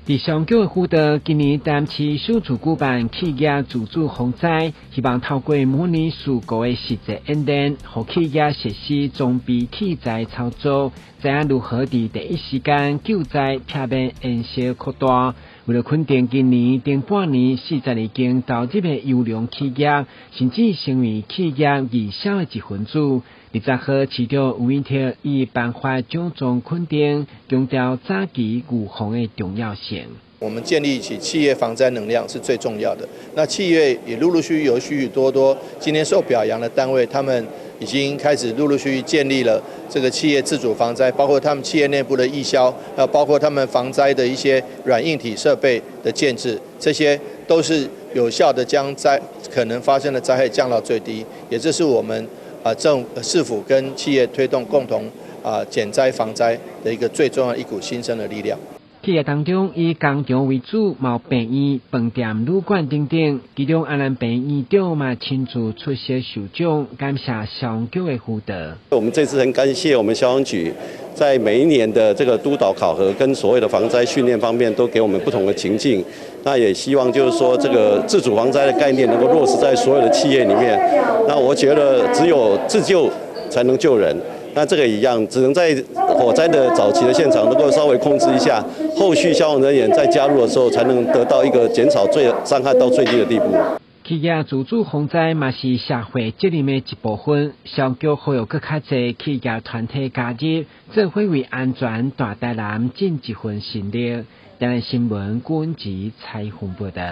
佇消防局的輔導，今年台南市首次舉辦企業自主防災，希望透過模擬事故的實際演練，予企業實施裝備器材操作，知影如何佇第一時間救災，避免延燒擴大。為了肯定今年頂半年42間投入的優良企業，甚至成為企業義消的一分子。20號市長吳明哲以頒發獎狀肯定，強調早期預防的重要性。我們建立起企業防災能量是最重要的。那企業也陸陸續續有許許多多今天受表揚的單位，他們已經開始陸陸續續建立了這個企業自主防災，包括他們企業內部的義消，包括他們防災的一些軟硬體設備的建置，這些都是有效的將災可能發生的災害降到最低。也這是我們政市府跟企業推動共同減災防災的一個最重要一股新生的力量。企業當中以工廠為主，嘛有病院、飯店、旅館等等。其中阿南病院長嘛親自出席受獎，感謝消防局的輔導。我們這次很感謝我們消防局，在每一年的這個督導考核跟所謂的防災訓練方面，都給我們不同的情境。那也希望就是說，這個自主防災的概念能夠落實在所有的企業裡面。那我覺得只有自救才能救人。那這個一樣，只能在火災的早期的現場能夠稍微控制一下，後續消防人員再加入的時候，才能得到一個減少最傷害到最低的地步。企業自主防災嘛是社會責任的一部分，消防局呼籲閣較濟企業團體加入，做伙為安全大台南盡一份心力。台南新聞郭文吉採訪報道。